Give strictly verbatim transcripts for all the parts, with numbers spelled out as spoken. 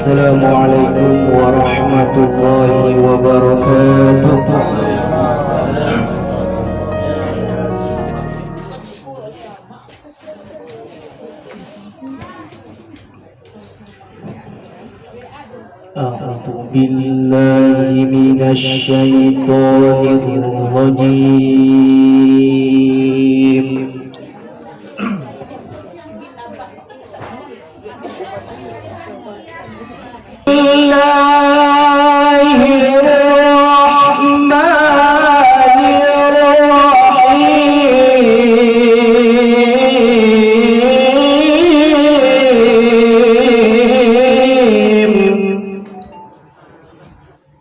Assalamualaikum warahmatullahi wabarakatuh. أعوذ بالله من الشيطان الرجيم. بسم الله الرحمن الرحيم.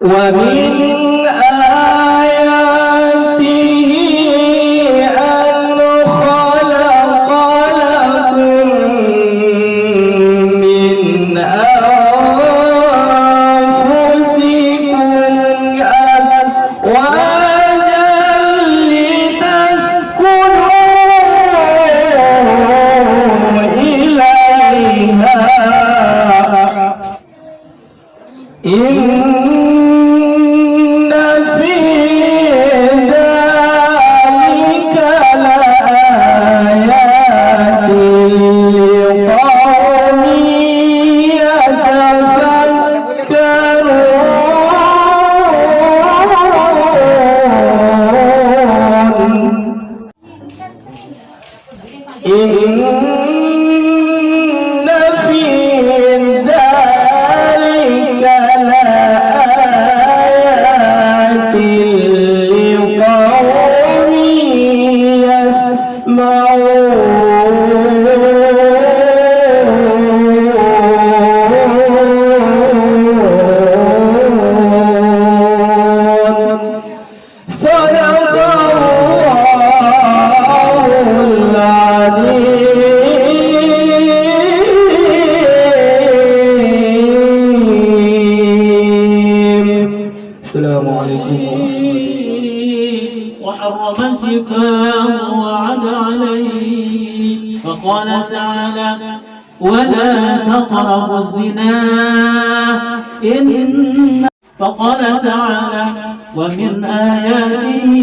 ومن آياته أن خلق لكم من أنفسكم أزواجا لتسكنوا إليها. إن في ذلك لآيات لقوم يتفكرون. إن في ذلك لآيات لقوم يسمعون. صدق الله العظيم. السلام عليكم ورحمة الله. وحرم الشفاء ووعد عليه. فقال تعالى: ولا تقربوا الزنا إن فقال تعالى: ومن آياته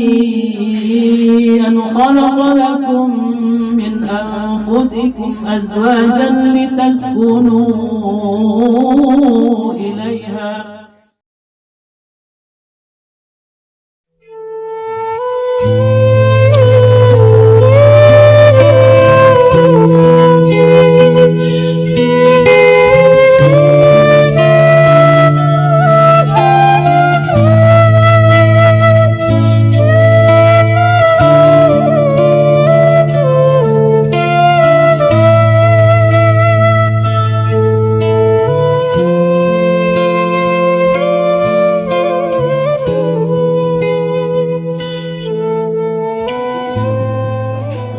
أن خلق لكم من أنفسكم أزواجا لتسكنوا إليها.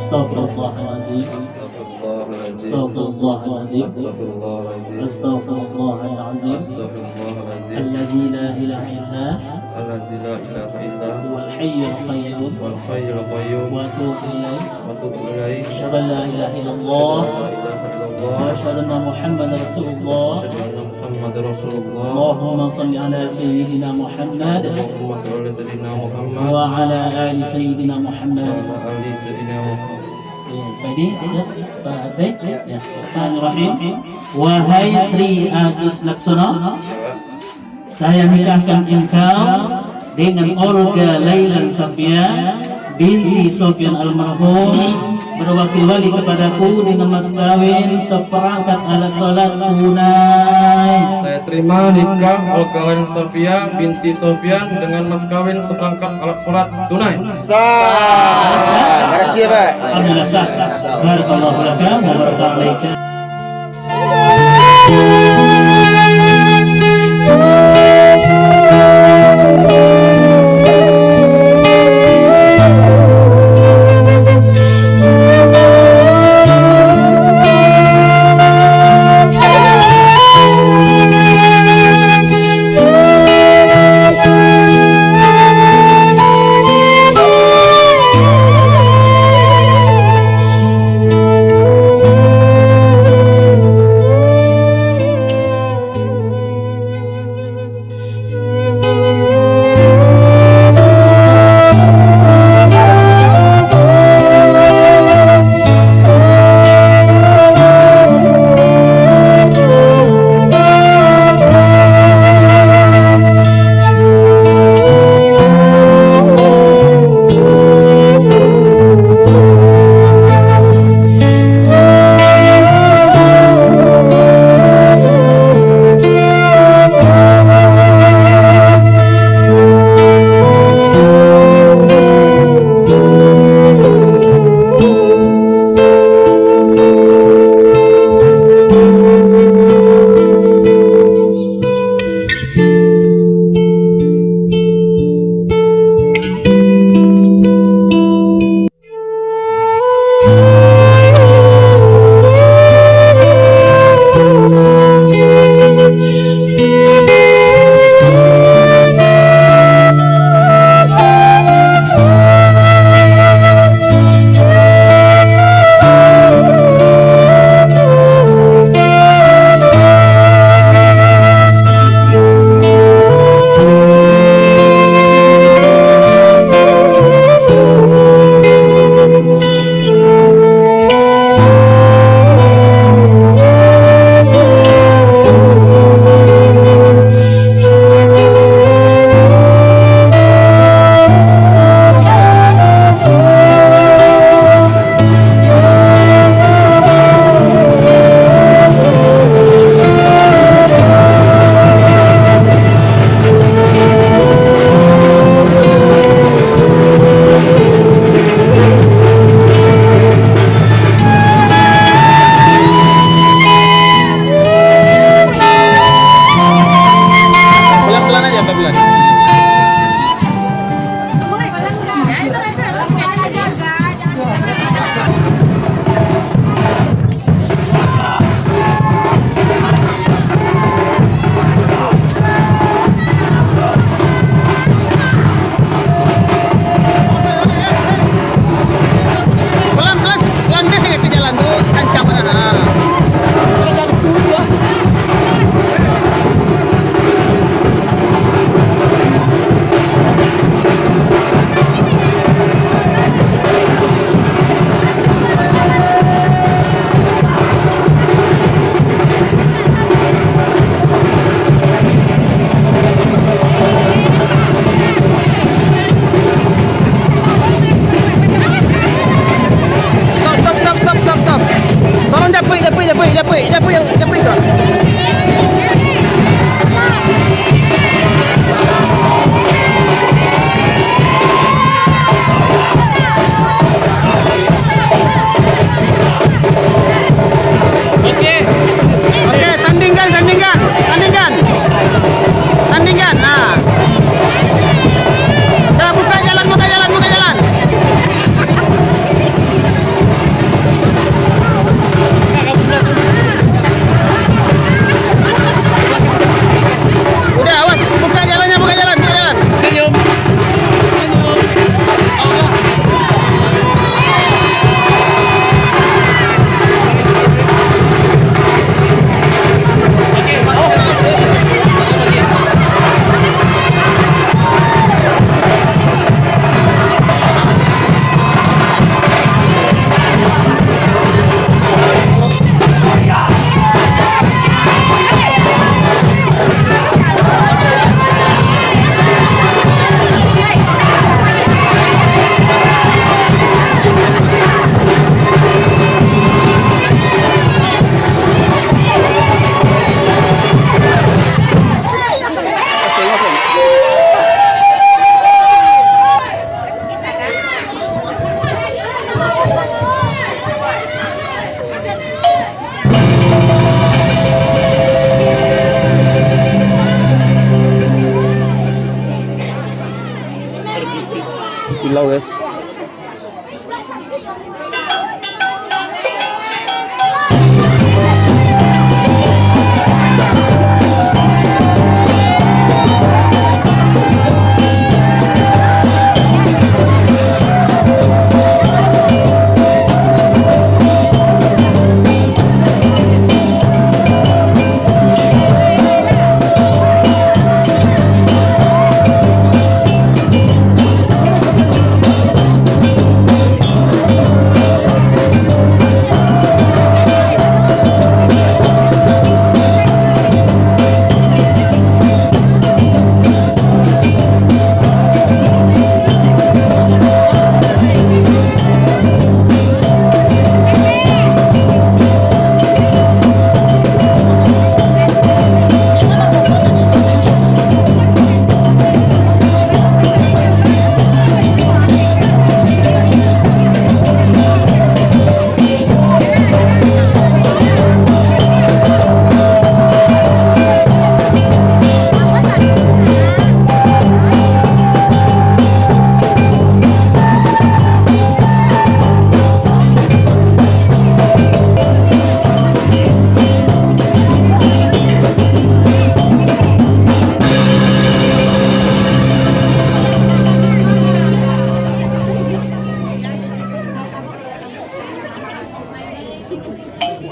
أستغفر الله العظيم. أستغفر الله العظيم. أستغفر الله العظيم. أستغفر الله العظيم. أستغفر الله العظيم. الذي لا إله إلا الذي لا إله إلا هو الحي القيوم. هو الحي القيوم. وأتوب إليه. وأتوب إليه. أشهد أن لا إله إلا الله. أشهد أن لا إله إلا الله. وأشهد أن محمدا رسول الله. أشهد أن محمدا رسول الله. اللهم صل على سيدنا محمد. اللهم صل على سيدنا محمد. وعلى آل سيدنا محمد. وعلى آل سيدنا محمد. Ya, tadi, siap, Pak Ateh? Ya. Bismillahirrahmanirrahim. Wahai Tri Agus Laksono, saya nikahkan engkau dengan Olga Lailan Safia binti Sofyan almarhum, berwakil-wali kepadaku dengan mas kawin seperangkat alat sholat tunai. Saya terima nikah Olga Lailan Safia binti Sofyan dengan mas kawin seperangkat alat sholat tunai. Sah. Makasih, Pak. Alhamdulillah, sah. Barakallahu laka wa baraka alaika. Siapa yang, siapa itu? Oke. Oke, sandingkan, sandingkan, sandingkan. Sandingkan, nah. Dah, buka jalan, buka jalan, buka jalan. Udah, awas, buka jalannya, buka jalan, buka jalan. Senyum. Senyum. Silau, guys.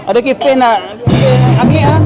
Ado kipeh nak, kipeh angek, ah.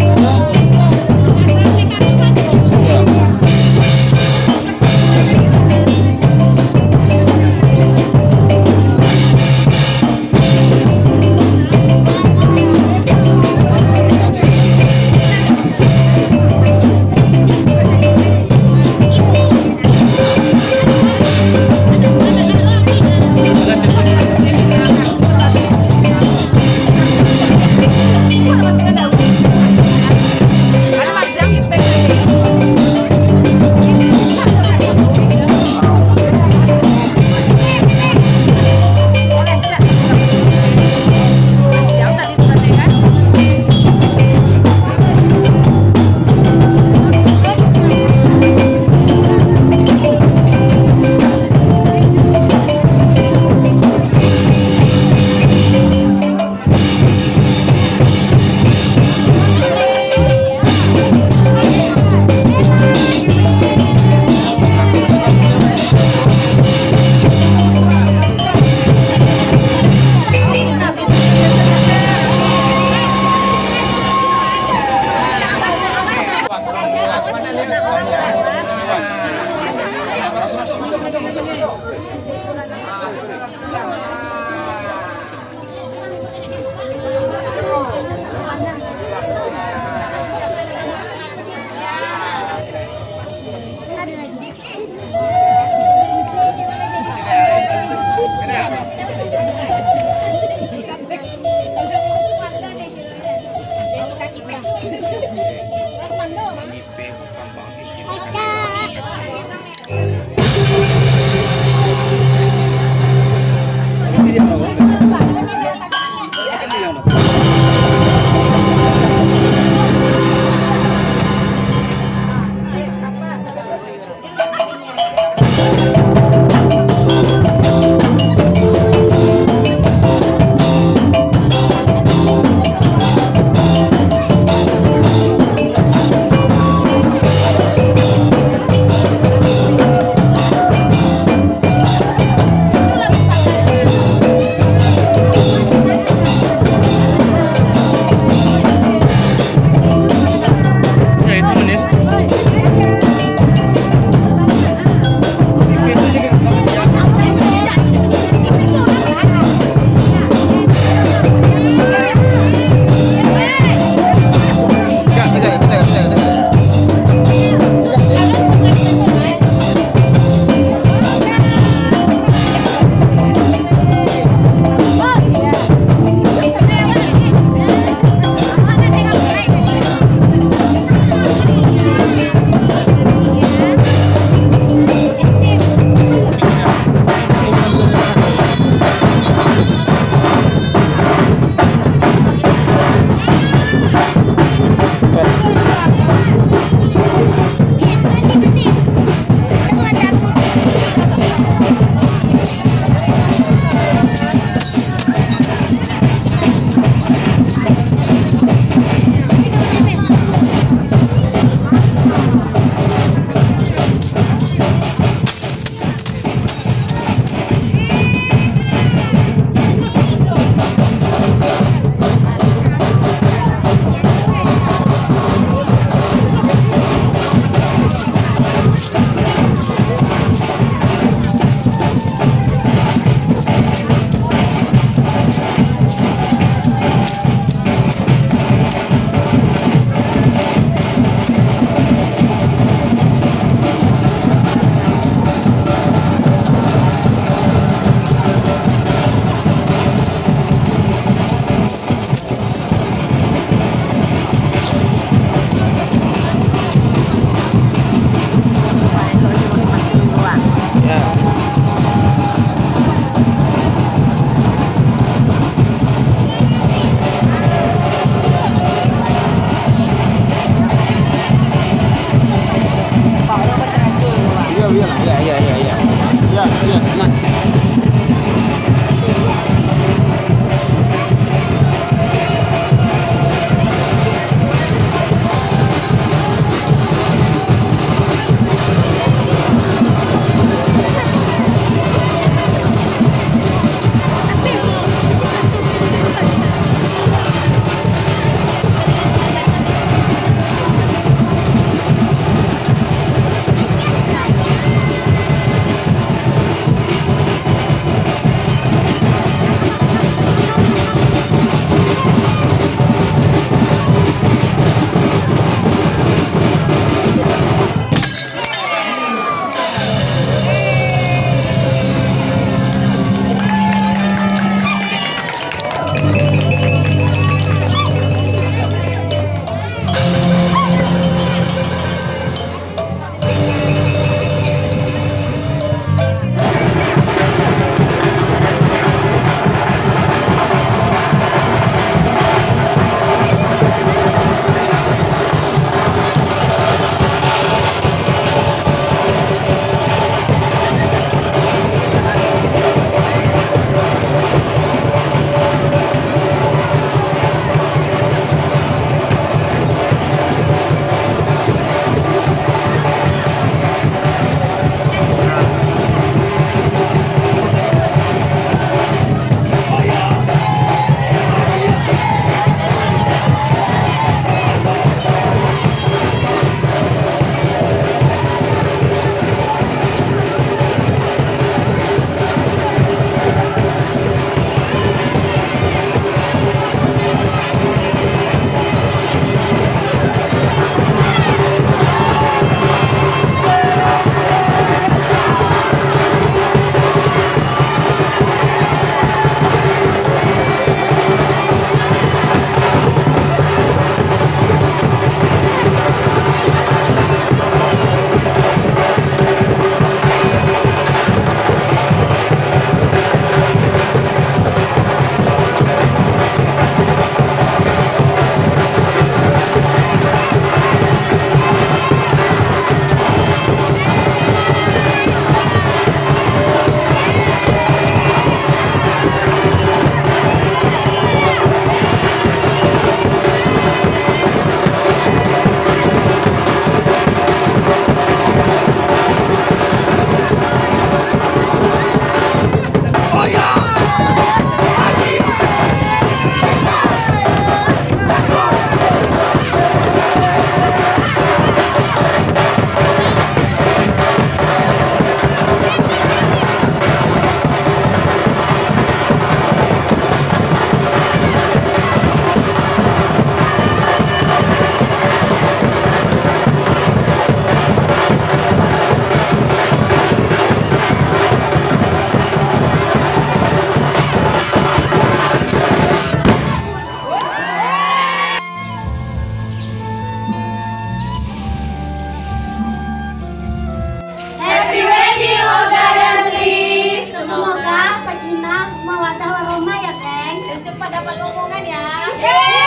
Dapat rombongan ya.